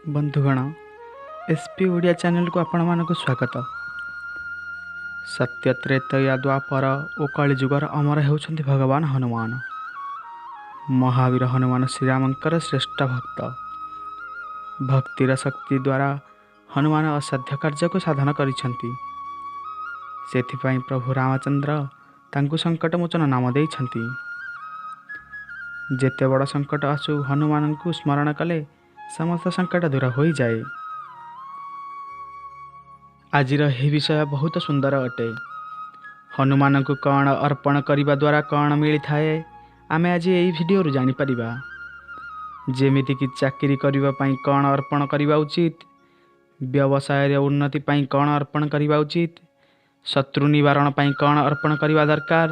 ବନ୍ଧୁଗଣ, S P Odia ଚ୍ୟାନେଲକୁ ଆପଣମାନଙ୍କୁ ସ୍ୱାଗତ। ସତ୍ୟ, ତ୍ରେତୟା, ଦ୍ୱାପର ଓ କଳିଯୁଗର ଅମର ହେଉଛନ୍ତି ଭଗବାନ ହନୁମାନ। ମହାବୀର ହନୁମାନ ଶ୍ରୀରାମଙ୍କର ଶ୍ରେଷ୍ଠ ଭକ୍ତ। ଭକ୍ତିର ଶକ୍ତି ଦ୍ୱାରା ହନୁମାନ ଅସାଧ୍ୟ କାର୍ଯ୍ୟକୁ ସାଧନ କରିଛନ୍ତି। ସେଥିପାଇଁ ପ୍ରଭୁ ରାମଚନ୍ଦ୍ର ତାଙ୍କୁ ସଙ୍କଟମୋଚନ ନାମ ଦେଇଛନ୍ତି। ଯେତେ ବଡ଼ ସଙ୍କଟ ଆସୁ, ହନୁମାନଙ୍କୁ ସ୍ମରଣ କଲେ ସମସ୍ତ ସଙ୍କଟ ଦୂର ହୋଇଯାଏ। ଆଜିର ଏହି ବିଷୟ ବହୁତ ସୁନ୍ଦର ଅଟେ। ହନୁମାନଙ୍କୁ କ'ଣ ଅର୍ପଣ କରିବା ଦ୍ୱାରା କ'ଣ ମିଳିଥାଏ, ଆମେ ଆଜି ଏହି ଭିଡ଼ିଓରୁ ଜାଣିପାରିବା। ଯେମିତିକି ଚାକିରି କରିବା ପାଇଁ କ'ଣ ଅର୍ପଣ କରିବା ଉଚିତ, ବ୍ୟବସାୟରେ ଉନ୍ନତି ପାଇଁ କ'ଣ ଅର୍ପଣ କରିବା ଉଚିତ, ଶତ୍ରୁ ନିବାରଣ ପାଇଁ କ'ଣ ଅର୍ପଣ କରିବା ଦରକାର,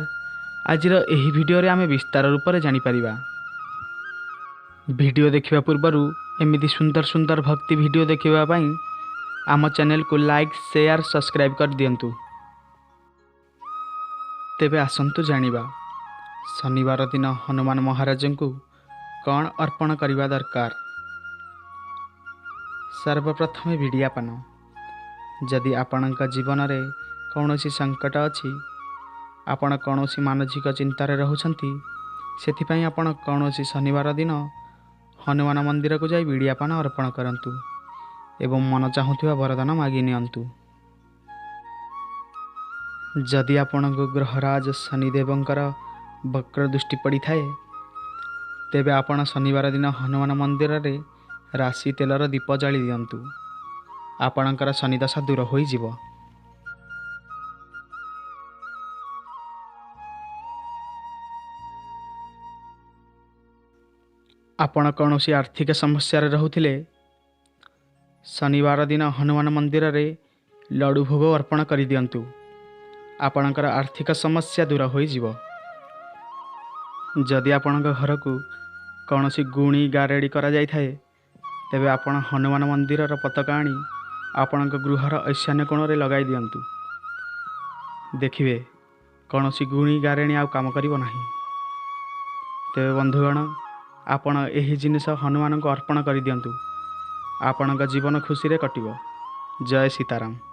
ଆଜିର ଏହି ଭିଡ଼ିଓରେ ଆମେ ବିସ୍ତାର ରୂପରେ ଜାଣିପାରିବା। ଭିଡ଼ିଓ ଦେଖିବା ପୂର୍ବରୁ ଏମିତି ସୁନ୍ଦର ସୁନ୍ଦର ଭକ୍ତି ଭିଡ଼ିଓ ଦେଖିବା ପାଇଁ ଆମ ଚ୍ୟାନେଲକୁ ଲାଇକ୍, ସେୟାର, ସବସ୍କ୍ରାଇବ୍ କରିଦିଅନ୍ତୁ। ତେବେ ଆସନ୍ତୁ ଜାଣିବା ଶନିବାର ଦିନ ହନୁମାନ ମହାରାଜଙ୍କୁ କ'ଣ ଅର୍ପଣ କରିବା ଦରକାର। ସର୍ବପ୍ରଥମେ ବିଡ଼ିଆ ପାନ। ଯଦି ଆପଣଙ୍କ ଜୀବନରେ କୌଣସି ସଙ୍କଟ ଅଛି, ଆପଣ କୌଣସି ମାନସିକ ଚିନ୍ତାରେ ରହୁଛନ୍ତି, ସେଥିପାଇଁ ଆପଣ କୌଣସି ଶନିବାର ଦିନ ହନୁମାନ ମନ୍ଦିରକୁ ଯାଇ ବିଡ଼ିଆ ପାନ ଅର୍ପଣ କରନ୍ତୁ ଏବଂ ମନ ଚାହୁଁଥିବା ବରଦାନ ମାଗି ନିଅନ୍ତୁ। ଯଦି ଆପଣଙ୍କୁ ଗ୍ରହରାଜ ଶନିଦେବଙ୍କର ବକ୍ର ଦୃଷ୍ଟି ପଡ଼ିଥାଏ, ତେବେ ଆପଣ ଶନିବାର ଦିନ ହନୁମାନ ମନ୍ଦିରରେ ରାଶି ତେଲର ଦୀପ ଜାଳି ଦିଅନ୍ତୁ। ଆପଣଙ୍କର ଶନିଦଶା ଦୂର ହୋଇଯିବ। ଆପଣ କୌଣସି ଆର୍ଥିକ ସମସ୍ୟାରେ ରହୁଥିଲେ, ଶନିବାର ଦିନ ହନୁମାନ ମନ୍ଦିରରେ ଲଡ଼ୁ ଭୋଗ ଅର୍ପଣ କରିଦିଅନ୍ତୁ। ଆପଣଙ୍କର ଆର୍ଥିକ ସମସ୍ୟା ଦୂର ହୋଇଯିବ। ଯଦି ଆପଣଙ୍କ ଘରକୁ କୌଣସି ଗୁଣି ଗାରେଡ଼ି କରାଯାଇଥାଏ, ତେବେ ଆପଣ ହନୁମାନ ମନ୍ଦିରର ପତାକା ଆଣି ଆପଣଙ୍କ ଗୃହର ଐଶାନ୍ୟ କୋଣରେ ଲଗାଇ ଦିଅନ୍ତୁ। ଦେଖିବେ, କୌଣସି ଗୁଣି ଗାରେଣୀ ଆଉ କାମ କରିବ ନାହିଁ। ତେବେ ବନ୍ଧୁଗଣ, ଆପଣ ଏହି ଜିନିଷ ହନୁମାନଙ୍କୁ ଅର୍ପଣ କରିଦିଅନ୍ତୁ, ଆପଣଙ୍କ ଜୀବନ ଖୁସିରେ କଟିବ। ଜୟ ସୀତାରାମ।